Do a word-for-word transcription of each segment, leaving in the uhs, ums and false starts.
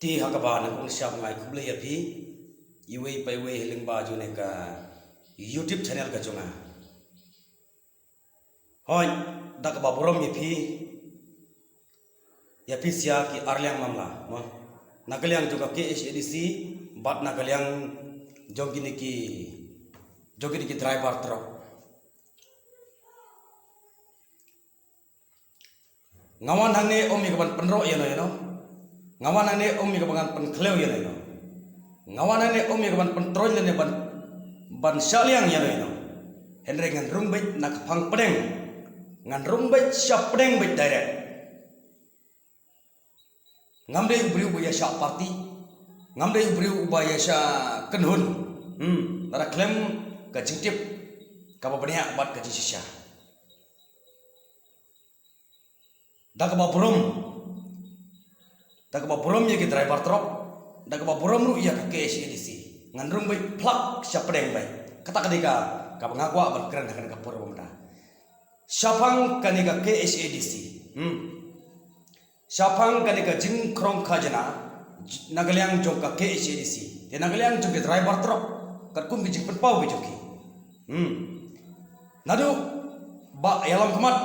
Te ha kaba nyngkong sha nga ai khublei ïa phi iwei pa iwei ha lyngba jong kane ka YouTube channel ka jong nga. Hooid, da kaba burom ïa phi, ïa phi sha ki arliang mamla, mo. Na ka liang jong ka K H A D C bad na ka liang jong kine ki, jong kine ki driver truck. Nga wan hangne ym ïa ka ban pynroh ïano ïano. Nga wan hangne ym ïa ka ban pynkhlaiñ ïano ïano. Nga wan hangne ym ïa ka ban pyntroiñ lane ban, ban shah liang ïano ïano. Hynrei ngan rung beit na ka phang pdeng. Ngan rung beit sha pdeng beit direct. Ngam dei u briew uba ïa shah party. Ngam dei u briew uba ïa shah kynhun. Hmm, lada khlem ka jingtip kaba bniah bad ka jingshisha. Da kaba burom, da kaba burom ïa ki driver truck, da kaba burom ruh ïa ka K H A D C. Ngan rung beit phlak sha pdeng beit. Kata ka dei ka, kaba nga kwah ban kren ha kane ka por ba mynta. Shaphang kane ka K H A D C. Hmm. Shaphang kane ka jingkhrong khajna, j-, na ka liang jong ka K H A D C. Te na ka liang jong ki driver truck, katkum ki jingpynpaw ki jong ki. Hmm. Naduh ba ïalam khmat,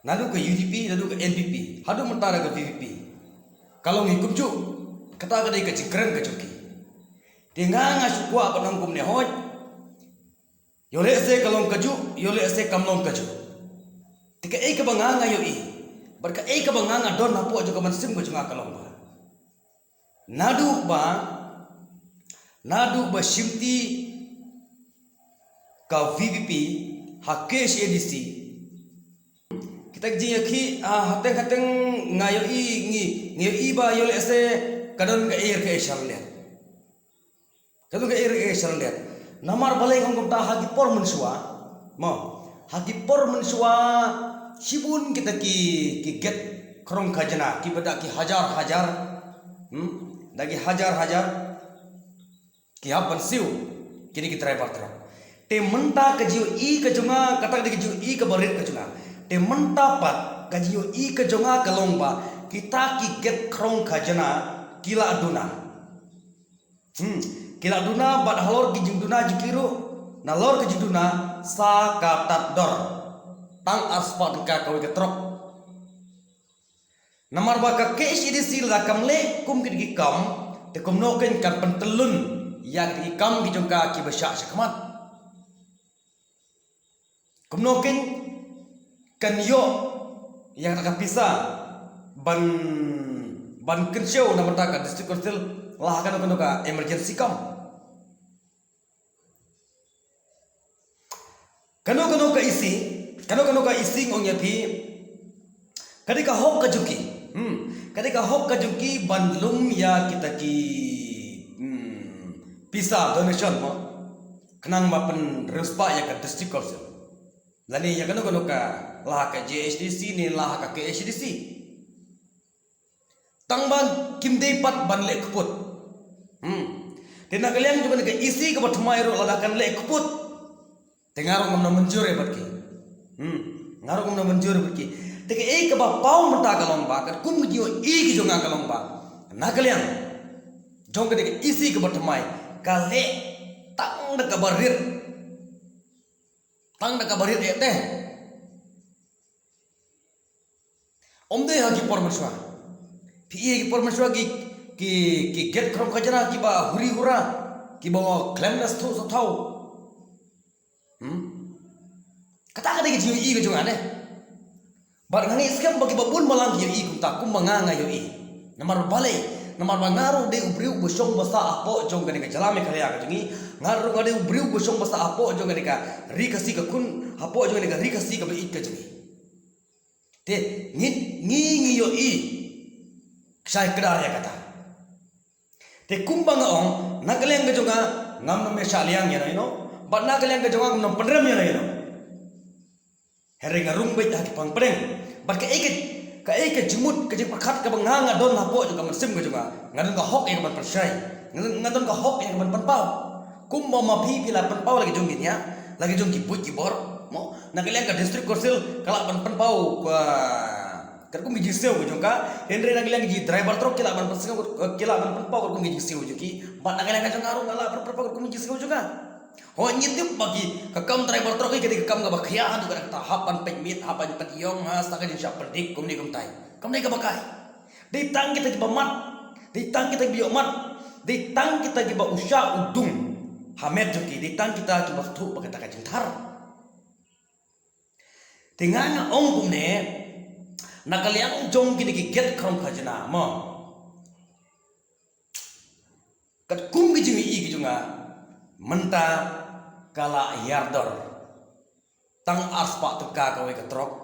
naduh ka U D P, naduh ka N P P, haduh mynta da ka V P P. Ka long hi kumjuh, kata ka dei ka jingkren ka jong ki. Te nga nga shu kwah ban ong kumne, hooid. Ïoh lehse ka long kajuh, ïoh lehse kam long kajuh. Te kaei kaba nga nga ïohi, bad kaei kaba nga nga don hapoh jong ka mynsiem ka jong nga ka long ba, naduh ba, naduh ba shimti ka V P P ha K H A D C, kita ki jingïakhih, ah, hateng hateng nga ïohi, ngi, ngi ïohi ba ïoh lehse ka don kaei kaei shalyndet. Ka don kaei kaei shalyndet. Namar balei nga ong kumta, ha ki por mynshuwa, mo, ha ki por mynshuwa, shibun kita ki, ki gate khrong khajna, kiba da ki hajar hajar. Hmm? Da ki hajar hajar ki hap ban siew kine ki driver truck. Te mynta ka jingïohi ka jong nga, kata ka dei ka jingïohi kaba rit ka jong nga. Te mynta pat ka jingïohi ka jong nga ka long ba kita ki gate khrong khajna ki la duna. Hmm. Ki la duna bad halor ki jingduna jong ki ruh, nalor ki jingduna sa ka tad dor. Tang arspah tyngka kawei ka truck. Namar ba ka K H A D C lada kam leh kum kine ki kam, te kumno kein kan pyntyllun ïa kine ki kam ki jong ka kiba shah shakhmat. Kumno kein kan ïoh ïa kata ka pisa ban, ban kynshew na bynta ka District Council la ha kano kano ka emergency kam. Kano kano ka isi, kano kano ka isi nga ong ïa phi, ka dei ka hok ka jong ki. Hmm. Ka dei ka hok ka jong ki ban lum ïa kita ki, hmm, pisa donation mo. Khnang ba pynriewspah ïa ka District Council. Lane ïa kano kano ka, la ha ka J H D C ne la ha ka K H D C. Tang ba kim dei pat ban leh kput. Hmm. Te na ka liang jong kane ka isi kaba thymmai ruh lada kan leh kput, te nga ruh ngam na mynjur ïa bad ki. Hmm. Nga ruh ngam na mynjur ïa bad ki. Te kaei kaba paw mynta ka long ba, katkum ka jingïohi ka jong nga ka long ba, na ka liang jong kane ka isi kaba thymmai, ka leh tang da kaba rit. Tang da kaba rit eh te. Ym dei ha ki por mynshuwa. Phi i ha ki por mynshuwa ki, ki, ki gate khrong khajna kiba huri hura, kiba khlem da shu sa thaw. Hmm? Kata ka dei ka jingïohi ka jong nga ne. Bad nga ngeit skhem ba kiba bun balang ki ïohi kumta kumba nga nga ïohi. Namar balei, namar ba nga ruh dei u briew uba shong ba sah hapoh jong kane ka jylla Meghalaya ka jong ngi. Nga ruh nga dei u briew uba shong ba sah hapoh jong kane ka ri Khasi ka khun, hapoh jong kane ka ri Khasi kaba ïeit ka jong ngi. Te ngi, ngi, ngi ïohi shai kdar ïa kata. Te kumba nga ong, na ka liang ka jong nga ngam nang shah liang ïano ïano, bad na ka liang ka jong nga ngam nang pynrem ïano ïano. Hynrei nga rung beit ha ki phang pdeng. Bad kaei ka, kaei ka jingmut, ka jingpyrkhat kaba nga nga don hapoh jong ka mynsiem ka jong nga, nga don ka hok ïa ka ban pynshai. Nga don, nga don ka hok ïa ka ban pynpaw. Kumba ma phi phi la pynpaw la ki jong ki niah, la ki jong ki buit ki bor, mo, na ka liang ka District Council ka lah ban pynpaw ka, Katkum ki jingsiew ka jong ka, hynrei na ka liang ki driver truck ki lah ban pynsngew, ki lah ban pynpaw katkum ki jingsiew jong ki. Bad na ka liang ka jong nga ruh nga lah ban pynpaw katkum ki jingsiew jong nga. Hooid ngi tip ba ki, ka kam driver truck ka dei ka kam kaba khia haduh katta, hap ban peit miet, hap ban peit ïong, ha, sa ka jingshah pyndik kumne kumtai. Kam dei kaba kai. Dei tang kita kiba mat, dei tang kita kiba ïohmat, dei tang kita kiba u shah u dung ha met jong ki, dei tang kita kiba sngewthuh ba kata ka jingthar. Te nga nga ong kumne, na ka liang jong kine ki gate kham khajna mo. Katkum ki jingïohi ki jong nga, mynta ka la hiar dor. Tang arspah tyngka kawei ka truck.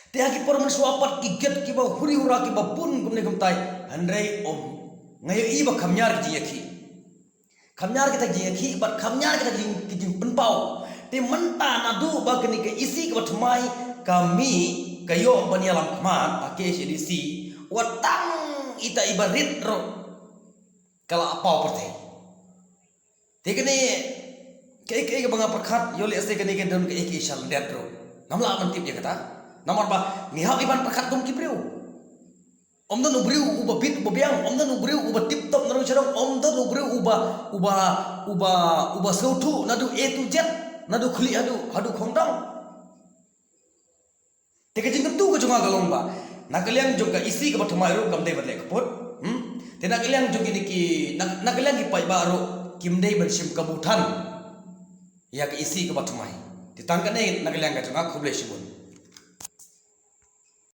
Te ha ki por mynshuwa pat ki gate kiba huri hura kiba bun kumne kumtai, hynrei ym nga ïohi ba kham hiar ki jingïakhih. Kham hiar kita ki jingïakhih bad kham hiar kita ki jing, ki jingpynpaw. Te mynta naduh ba kane ka E C kaba thymmai ka mih ka ïoh ban ïalam khmat ha K H A D C, wat tang ita iba rit ruh ka la paw pyrthei. Te kane kaei kaei kaba nga pyrkhat, ïoh lehse kane ka don kaei kaei sha lyndet ruh. Ngam lah ban tip ïa kata. Namar ba ngi hap ban pyrkhat kum ki briew. Ym don u briew uba bit uba biang, ym don u briew uba tip top naduh sha dong, ym don u briew uba, uba, uba, uba sngewthuh naduh A to Z, naduh khlieh haduh, haduh khongdong. Te ka jingkyntu ka jong nga ka long ba, na ka liang jong ka E C kaba thymmai ruh kam dei ban leh kput. Hmm? Te na ka liang jong kine ki, na, na ka liang ki paidbah ruh kim dei ban shim kabu than ïa ka E C kaba thymmai. Te tang kane na ka liang ka jong nga, khublei shibun.